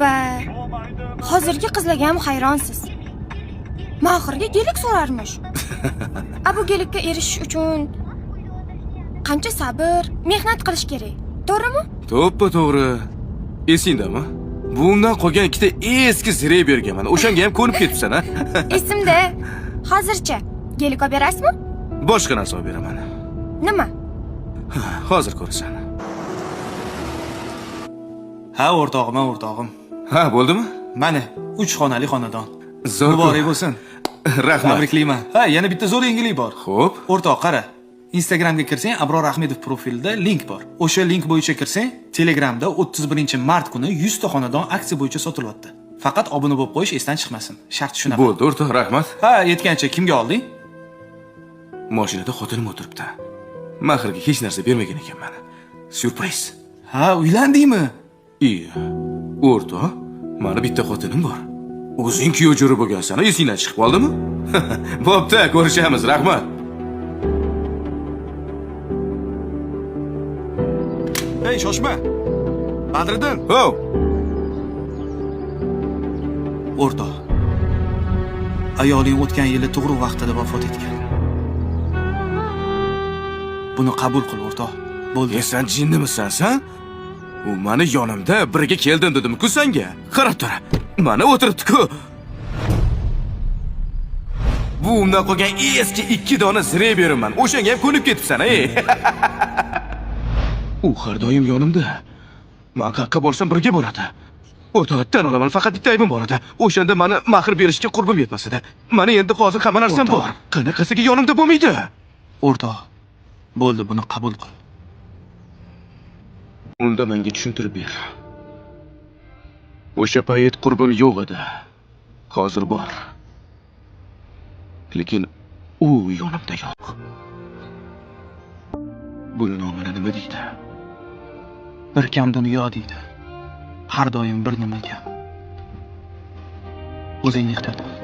Tavba. Hozirgi qizlarga ham hayronsiz. Mahrga gelik so'rarmish. A bu gelikka erishish uchun qancha sabr, mehnat qilish kerak. To'g'rimi? To'ppa to'g'ri. Esingdami? Buvimdan qolgan ikkita eski zire berganman. O'shanga ham ko'nib ketibsan, ha? Esimda. Hozircha gelik olib berasizmi? Boshqa narsa olib beraman. Nima? Hozir ko'rasan. Ha, o'rtog'im, ha, o'rtog'im. Ha, bo'ldimi? Mana 3 xonali xonadon. Zo'r. Muborak bo'lsin. Rahmat. Tabriklayman. Ha, yana bitta zo'r yangilik bor. Xo'p. O'rtoq, qara. Instagramga kirsang, Abror Ahmedov profilida link bor. O'sha link bo'yicha kirsang, Telegramda 31-mart kuni 100 ta xonadon aksiya bo'yicha sotilyapti. Faqat obuna bo'lib qo'yish esdan chiqmasin. Shart shunaqa. Bo'ldi, o'rtoq, rahmat. Ha, yetgancha kimga olding? Mashinada xotinim o'tiribdi. Mahrga hech narsa bermagan ekanman. Syurpriz. Ha, uylandingmi? Iya, o'rtoq, mani bitta xotinim bor. O'zing kuyov jo'ra bo'lgansan, esingdan chiqib qoldimi? Bo'pti, ko'rishamiz, rahmat. Ey, shoshma. Badriddin. Ho, O'rtoq. Ayoling o'tgan yili tug'ruq vaqtida vafot etgan. Buni qabul qil, o'rtoq. Bo'ldi. E sen jinnimisan, san? U mani yonimda birga keldim dedim-ku senga. Qarab tur. Mana o'tiribdi-ku. Bu undan qolgan eski 2 dona zire beraman. O'shanga ham ko'nib ketibsan, ey. U har doim yonimda. Men qayerqa borsam birga boradi. O'rtoqdan olaman, faqat bitta aybim bor edi. O'shanda mani mahr berishga qurbim yetmas edi. Mani endi hozir hamma narsam bor. Qanaqasiga yonimda bo'lmaydi? O'rtoq. Bo'ldi, buni qabul qil. Unda menga tushuntirib ber. O'sha payt qurbim yo'q edi. Hozir bor. Lekin u yonimda yo'q. Buni nomini nima deydi? Bir kam dunyo deydi. Har doim bir nima kam. O'zingni ehtiyot qil.